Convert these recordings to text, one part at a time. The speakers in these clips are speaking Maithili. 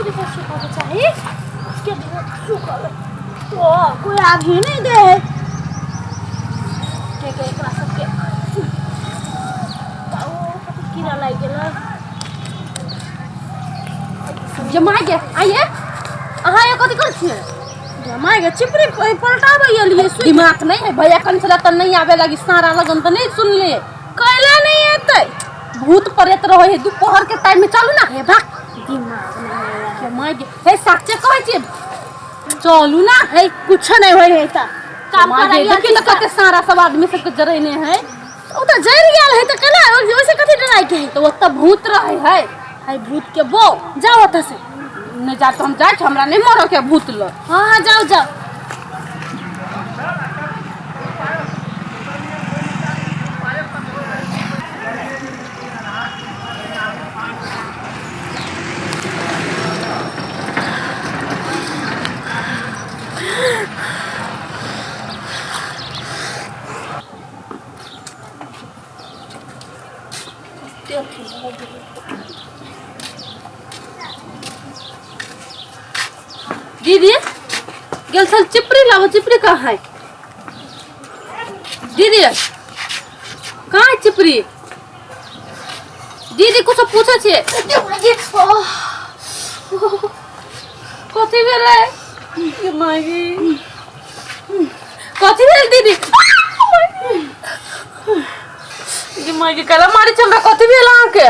चिपरी पर सुखाके चाही के सुखल तो कोई आगे नहीं दे है के के एकरा सबके ओ कथी कीड़ा लागि गेलै। जमाय गे आइए, अहाँ ये कथी करै छियै? जमाय गे, चिपरी पलटाबै एलियै। दिमाग नहीं है भैया कन छला त नहीं आवे लगी सारा लगन त नहीं सुनले। कैला नहीं एतै? भूत प्रेत रहे है दोपहर के टाइम में, चलू ना। हे भाग, दिमाग नहीं है। जमाय गे, हे साचे कहै छियै, चलू ना। हे कुछ नहीं होय है त काम जमाय गे, करैया। देखियौ त कते सारा सब आदमी सबके जरैने है। ओ त जरि गेल है त केना ओइसे कथी डराय के है? तो ओतऽ भूत रहे है। है भूत के बो, जाओ ओतऽ से। नहीं जा तो हम जाइ छी, हमरा नहीं मरऽ के भूत लग। हाँ हाँ, जाओ जाओ। दीदी गेल छल चिपरी लाबो, चिपरी कहाँ है दीदी? कहाँ है चिपरी दीदी? कुछ पूछे छियै, कथी भेलै? गे मागी, कथी भेल दीदी? गे मागी, काला मारै छै हमरा, कथी भेल अहाँके?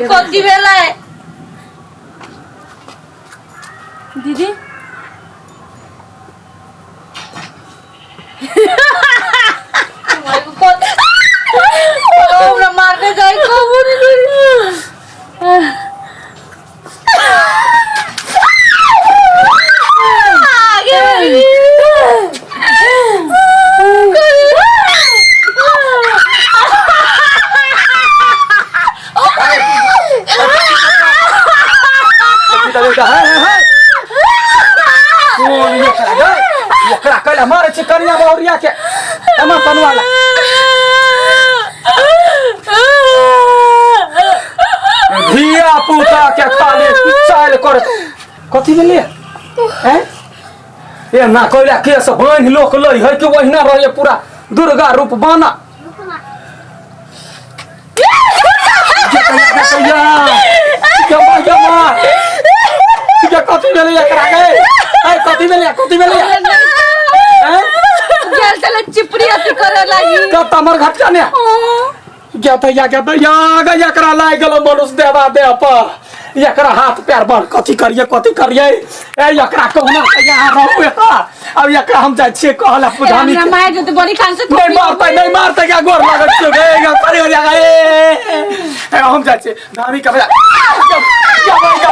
कथी भेलै दीदी? कथी भेलै दीदी? हमरा मारने जाय कबू नहीं। आगे बढ़ी। बेटा, है है है, कोन एकरा गै? एकरा कैला मारै छै कनिया बहुरिया के हमर तनुआ ला? धिया पुता के खाली चाल कर। कथी भेलै हैं? ए ना कैला केस बान्हि लोक लै है कि ओहिना रहै पूरा दुर्गा रूप बाना? कथी भेलै एकरा गे? ए कथी भेलै, कथी भेलै हैं? गेल छलै चिपरी अथी करे लागी। कत हमर घटका ने गया त या गया त या गे, एकरा लागि गेलो मनुष्य देवा देह पर। एकरा हाथ पैर बन, कथी करिए, कथी करिए? ए एकरा कहुना के यहाँ रहू एतऽ। अब एकरा हम जाइ छियै कहला पुधानी हमरा के। मारि देतै बड़ी खान से। नहीं मारतै, नहीं मारतै, क्या गोर लागत छियौ गे? गे परे हो जा गे। ए हम जाइ छियै धामी के बजा। जा जा जा।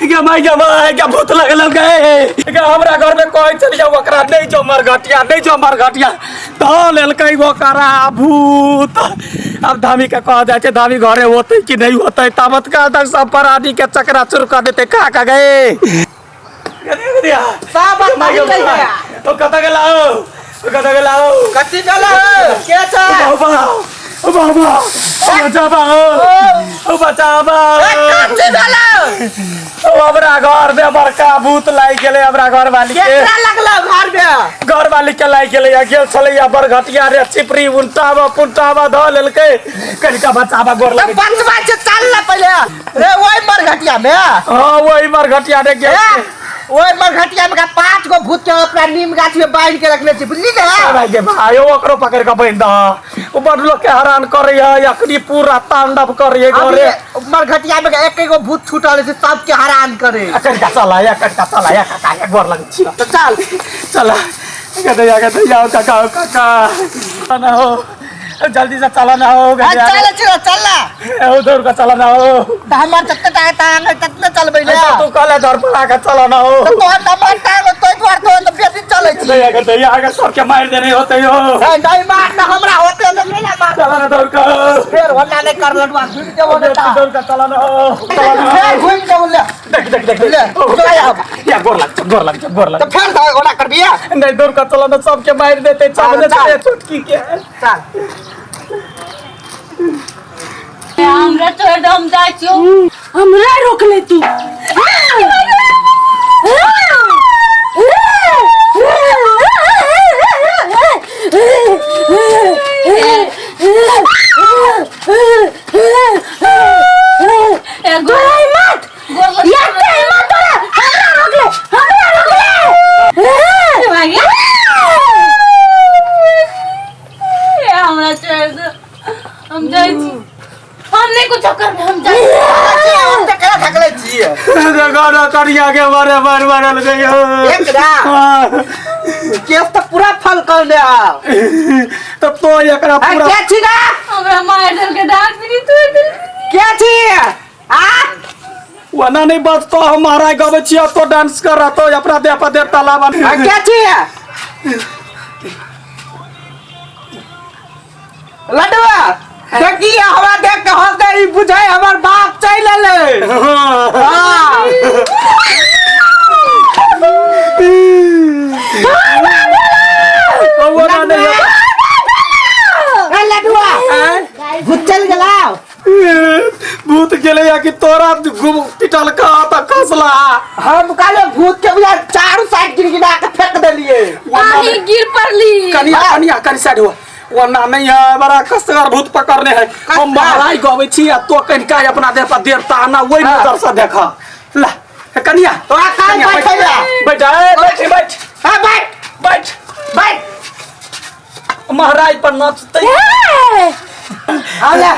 क्या भूत लगल गे? हमरा घर में कहै छलियै ओकरा, नहीं जो मरघटिया, नहीं जो मरघटिया, धऽ लेलकै ओकरा भूत। अब धामी के कह जाइ छै, धामी घरे होतै कि नहीं होतै? ताबत काल तक सब प्राणी के चकरा चूर कऽ देतै खा कऽ गे। सब बताही। ओ कतऽ गेला? ओ कतऽ गेला? ओ कथी भेलै? के छै? बाबा, ओ बाबा, ओ बचाबा, ओ बचाबा। कथी भेलै? ओ हमरा घर में बड़का भूत लागि गेलै हमरा घर वाली के। केकरा लगलो घर में? घर वाली के लागि गेलै। आ गेल छलैया बरघटिया रे, चिपरी उल्टावा पुल्टावा धऽ लेलकै। कनिका बचाबा, गोर तऽ लगै। बचवा छै, चल ना पहिले रे ओहि मरघटिया में। हाँ, वही मरघटिया रे गेल। ए, ओहि मरघटिया में का पांच गो भूत के अपना नीम गाछ में बांध के रखले छी, बुझली ना? भाई के भाई, ओकरो पकड़ के बांधि दह। ओ बड़ लोग के हैरान करैया, अखनी पूरा तांडव करैया घरे। अभी मरघटिया में एक एगो भूत छूटल छै सबके हैरान करे। कनिका चला या, कनिका चला या काका, या गोर लगै छी। तऽ चल। चला गदैया गदैया, ओ काका, ओ काका ना हो, जल्दी से चला ना हो। आ, चल चल चल ना। ओ दौड़ के चला ना हो। तऽ हमर जते टांग टांग है ततने चलबै ने। तू कहले धर पर आके चला ना हो। तऽ तोहर नम्बर टांग तो द्वार तो तऽ बेसी चलै छी। गदैया गदैया, आगे सबके मारि देने होते हो। ए, नहीं मार ना हमरा होते तो नहीं ना मार। चला ना दौड़ कर। फिर वन्ना नहीं कर लडुआ घूम के बोले ता। दौड़ कर चला ना, चला ना। फिर घूम के बोले। देख देख देख। ले, जो आया अब। या गोर लग, गोर लग, गोर लग। तो फिर तो ओना कर बिया। नहीं दौड़ कर चला ना, सबके मार देते चल, सब चल। छोटकी के। चल। हमरा छोड़ दे, हम जाइ छियौ। हमरा रोक ले तू। तोरा हिम्मत, याते हिम्मत तोरा, हमरा रोक ले, हमरा रोक ले। हमरा छोड़ दे, हम जाइ छी, हम नहीं कुछ करबे, हम जाइ छी। हम त केना थकले छियै? देखो ना करिया के मारे मार मारल गई। एकरा केस त पूरा फल कर ले आ। तब तो एकरा पूरा के छी ना? हमरा मार देलकै, डांट भी तोड़ देलकै। के छी आ? वना नहीं बचतो, हम महाराज गबै छियै तो डांस कर रहा तो अपना देह पर देवता लावा। के छी लडुआ? देखी हमरा देख के हंस दे, ई बुझाय हमर बाप चलि एलै। हाँ। वना नहीं। ए लडुआ, भूत चल गेला। भूत गेलै या कि तोरा पिटल का त खसला? हम कहले भूत के बुझा चारू साइड गिनगिना के फेंक देलिए। पानी गिर पड़ली। कनिया कनिया कनि साइड हुआ। वना नहीं है, बड़ा कसगर भूत पकड़ने है। हम महाराज गबै छी आ तो कनिका अपना देह पर देवता ना वही नजर से देख ला। हे कनिया, तोरा कान कनिया, बैठे बैठ। ला। बैठ, ए, बैठ बैठ। हां बैठ बैठ बैठ। महाराज पर नाचते। आले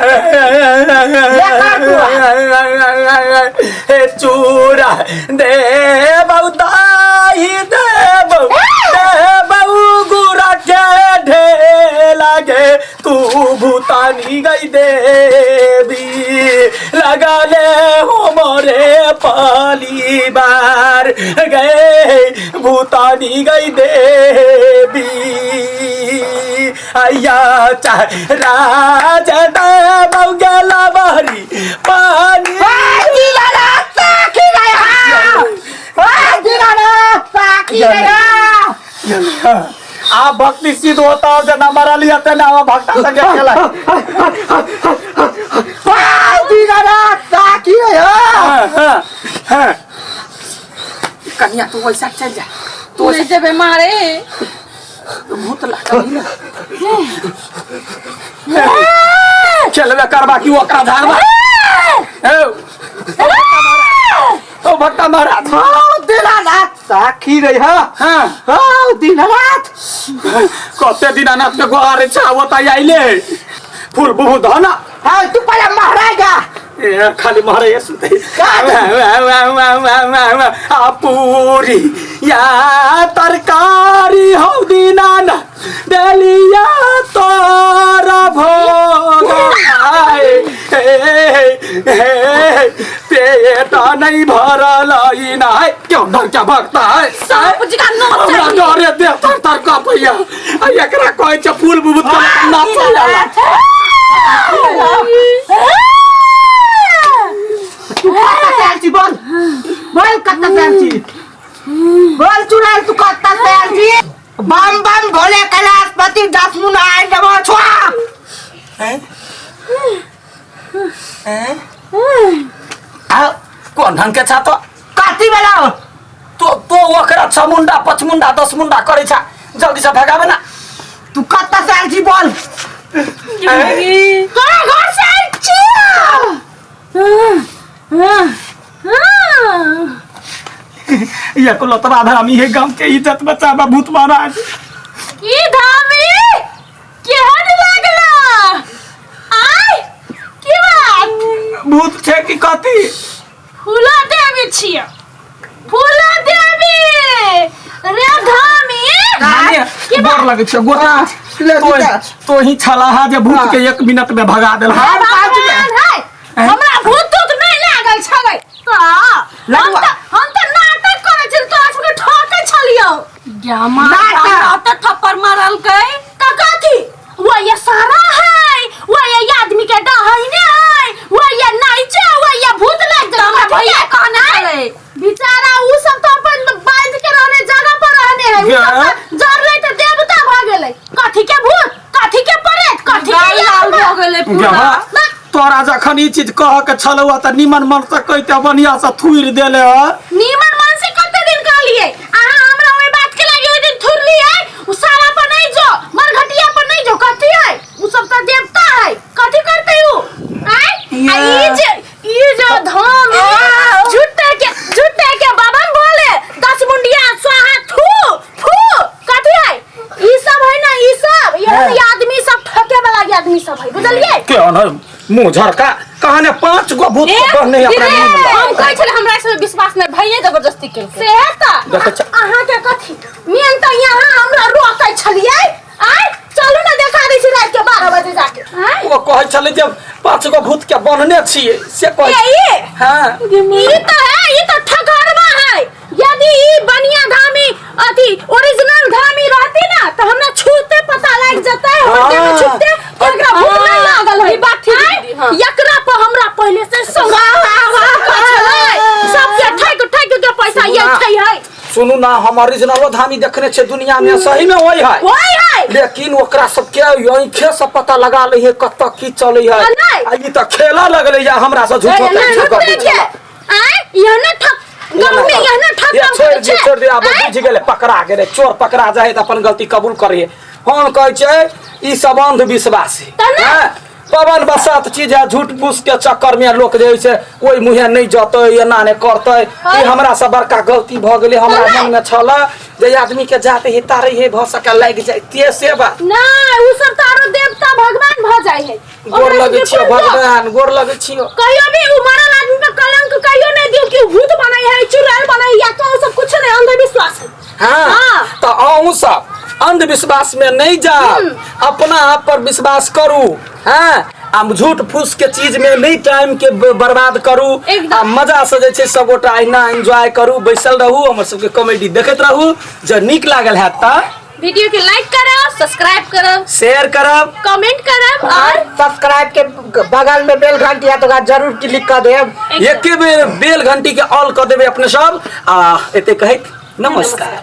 हे चूड़ा दे बहुदाही दे बहु दे बहु गुरा के ढे लागे तू भूतानी गई देवी लगा ले हो मोरे पाली बार गए भूतानी गई देवी आया चाहे राज देव गेला बारी पानी। आ भक्ति सिद्ध होता हो जना मरा लिया ते ना भक्ता संगे खेला। हाँ, हाँ। कन्या तू वैसा चल जा। तू नहीं जेबे मारे। भूत लागल ना खेलबे करबा कि ओकरा धारबा? ए ओ भक्ता महाराज, साखी रे। हाँ हाँ हाँ दीनानाथ, कते दीनानाथ के गोहारे छावत आइले फूल बहुत धना। हाँ तू पहले महाराजा। ए खाली महाराज सुनते आ पूरी या तरकारी हो दीनानाथ देलिया तोरा भोग आए हे पेट नहीं भरल ई ना क्यों डर क्या भक्ता है? सांप जकाँ नोचै। हमरा डरे देह थर थर कपैया आ एकरा कहै छै फूल बुबुत के नाचै ला। तू कत्ता से आयल छी? बोल बोल, कत्ता से आयल छी? बोल चुड़ैल, तू कत्ता से आयल छी? बम बम भोले कैलाशपति 10 मुना आयल नमो छुआ। आ कोन ढंग के छा तो? कथी भेलौ? तो ओकरा 6 मुंडा 5 मुंडा 10 मुंडा करै छा, जल्दी से भगाबे ना। तू कत्ता से आयल छी बोल? तोरा घर से आयल छियौ। या को लतरा धामी है, गांव के इज्जत बचाबा भूत महाराज। की धामी केहन लागला? आय की बात? भूत छै कि कथी? फूला देवी छियै, फूला देवी रे धामी। गोर लगै छै, गोर। ले तो तो ही छलाहा जे भूत के 1 मिनट में भगा देल। हम पाँच में। है, हमरा भूत तूत नहीं लागल छलै त हम लगुआ। त हम त नाटक करै छल, तोरा सबके ठकै छलियौ। जामा नाटक। हमरा तऽ थप्पड़ मारलकै। त कथी वो ये सारा है वो ये आदमी के डहने है वो ये नाइचे वो ये भूत लग तो हमरा भैया कहने छलै बेचारा उ सब तो अपन बांध के रहने जगह पर रहने है उ सब तो जरले तो देवता भ गेलै कथी के भूत कथी के प्रेत कथी के गाल लाल आत्मा? भऽ गेलै पूरा गे तोरा जखन ई चीज कह के छलौ तऽ निमन मन से कहिते बढ़िया से थुरि देले ह नीमन मन से कते दिन कहलिए अहाँ हमरा ओहि बात के लागी ओहि दिन थुरलिए उ सारा पर नहीं जो मरघटिया पर नहीं जो कथी है उ सब तो देवता है कथी करते उ आय आ ई जे ई जो धाम झूठे के बाबा बोले दस मुंडिया स्वाहा थू फू कथी है ई सब है ना ई सब ये हाँ। आदमी सब ठके वाला आदमी सब है बुझलिए के अन मुंह झरका कहने पांच गो भूत के बहने अपना मुंह में हम कहै छलै हमरा एहि सब विश्वास नहि भैये जबरदस्ती केलकै से तऽ देखै छ- अहाँके कथी मेन तऽ यहाँ हमरा रोकै छलियै आय चलू ने देखा दै छी राति के 12 बजे जाके आय ओ कहै छलै जे पांच गो भूत के बन्हने छियै से कहै ए, ई हाँ ई तऽ है ई तऽ ठकहरवा है यदि ई बनिया धामी अथी ओरिजिनल धामी रहती ना तऽ हमरा छूते पता लागि जेतै हमर देह में छूते कि एकरा भूत नहीं लागल है ई बात ठीक आँय? दीदी, हाँ। एकरा पर हमरा पहिले से छलै सबके ठकि ठकि के पैसा ये छै है सुनू ना हम ओरिजिनलो धामी देखने छै दुनिया में सही में वही है वही है लेकिन ओकरा सबके आँखे से पता लगा ले है कत की चले है नहीं। आ ई तऽ खेला लगले या हमरा से झूठो झूठे छै आँय यह ना ठक गाँव में यह ना ठक ये काम छोड़ करै दे छै छोड़ दे आब आँय? बुझि गेलै पकड़ा गेलै चोर पकड़ा जाए तऽ अपन गलती कबूल करिए हम कहै छै ई सब अंधविश्वास है तऽ नहि। हाँ? पवन बसात चीज है झूठ फूस के चक्कर में लोक जे है से ओहि मुँहे नहि जतै एना नहि करतै ई हमरा से बड़का गलती भऽ गेलै हमरा तऽ नहि। मन में छल जे आदमी के जाते ही तारे ही भऽ सके लागि जाय ते से बात नहि उ सब तऽ आरो देवता भगवान भऽ जाइ है गोर ओकरा लगै सबके छियौ कोन दोष? भगवान गोर लगै छियौ कहियो भी उ मरल आदमी पे कलंक कहियो नहीं दियो कि उ भूत बनाई है चुड़ैल बनाई या तो सब कुछ नहीं अंधविश्वास है हाँ हाँ। तऽ अहूँ सब अंधविश्वास में नहीं जाओ अपना आप पर विश्वास करू हाँ आ झूठ फूस के चीज में नहीं टाइम के बर्बाद करू एकदम। आ मजा से जे छै सबगोटा अहिना एंजॉय करू बैसल रहू हमर सबके कॉमेडी देखैत रहू जँ नीक लागल हैत तऽ वीडियो के लाइक करब सब्सक्राइब करब शेयर करब कमेंट करब और सब्सक्राइब के बगल में बेल घंटी है तो ओकरा जरूर क्लिक कर देब एके बेर बेल घंटी के ऑल कऽ देबै अपने सब आ एते कहैत नमस्कार।